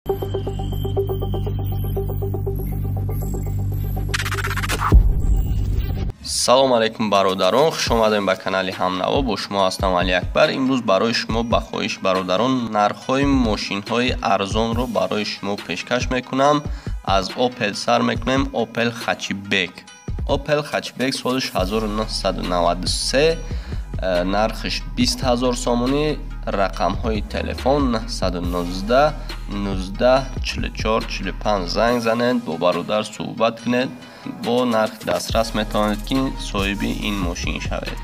Салом алейкум бародарон, хуш омадем ба канали Ҳамнаво. Бо шумо ҳастам Али Акбар. Имрӯз барои шумо ба хоҳиш бародарон нархҳои мошинҳои арзонро барои шумо пешкаш мекунам. Аз Opel сар мекунем. Opel Hatchback. Opel Hatchback соли 1993, нархиш 20 000 сомонӣ, рақамҳои телефон 919 19 44 45. Занг занед, бо бародар суҳбат кунед, бо нархи дастрас метавонед ки соҳиби ин мошин шавед.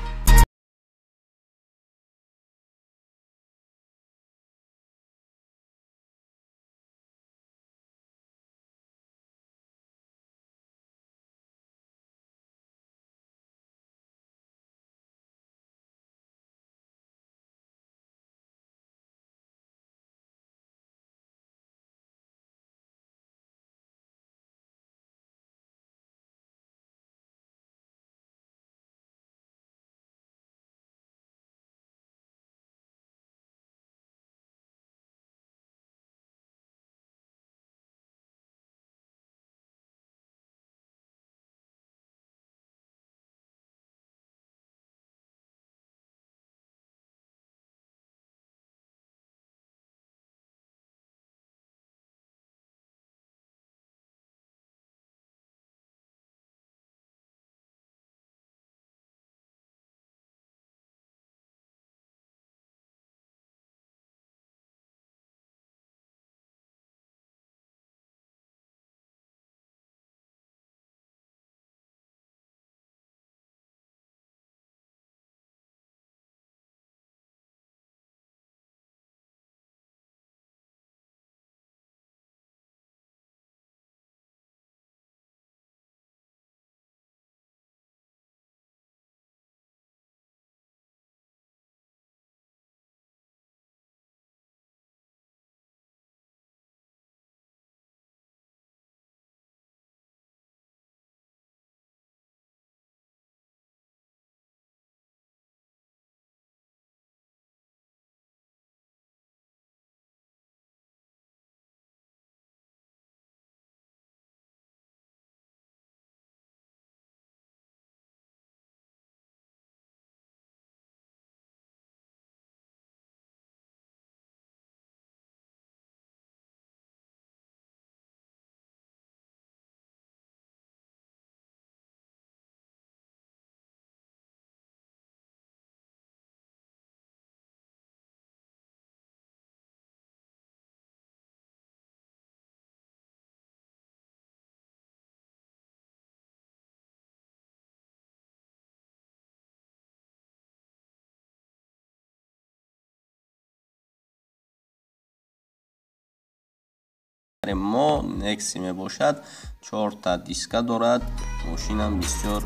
Мо Nexi мебошад, 4 та диска дорад, мошинам бисёр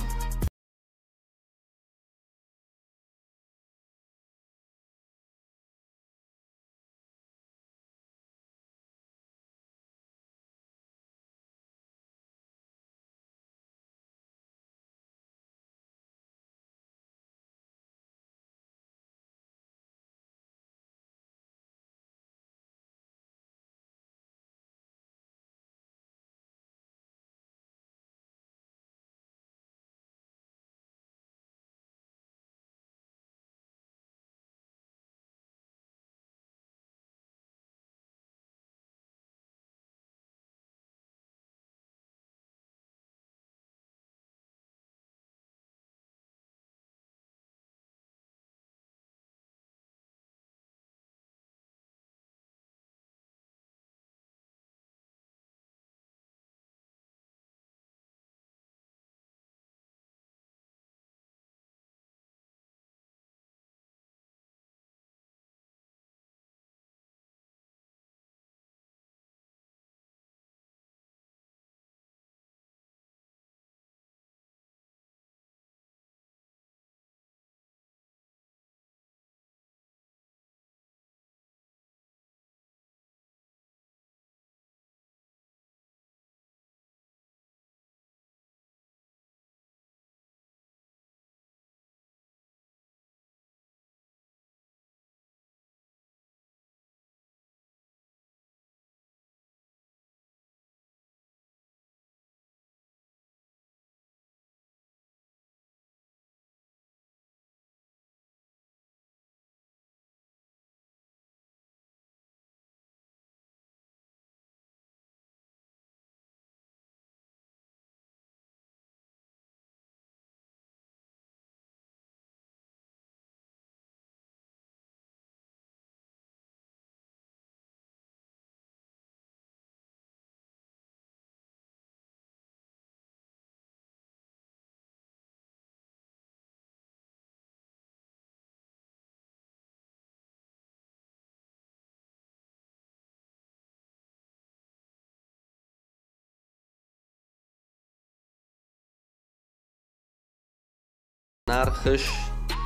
Нархаш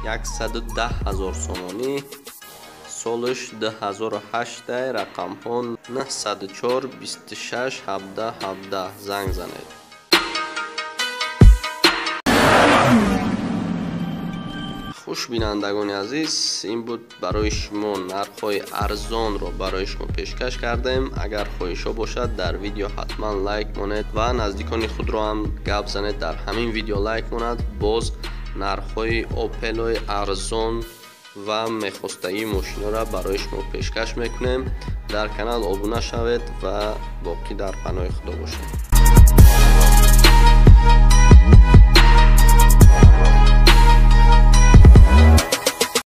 110 000 сомонӣ, солаш 2008, рақамҳо 904 26 17 17, занг занед. Хуш бинандагони азиз, ин буд барои шумо нархҳои арзонро барои шумо пешкаш кардем. Агар хоҳишҳо бошад, дар видео ҳатман лайк монед ва наздикони худро ҳам гап занед, дар ҳамин видео лайк монад. Боз нархҳои Опелои арзон ва мехостагии мошинҳоро барои шумо пешкаш мекунем. Дар канал обуна шавед ва боқӣ дар паноҳи Худо бошед.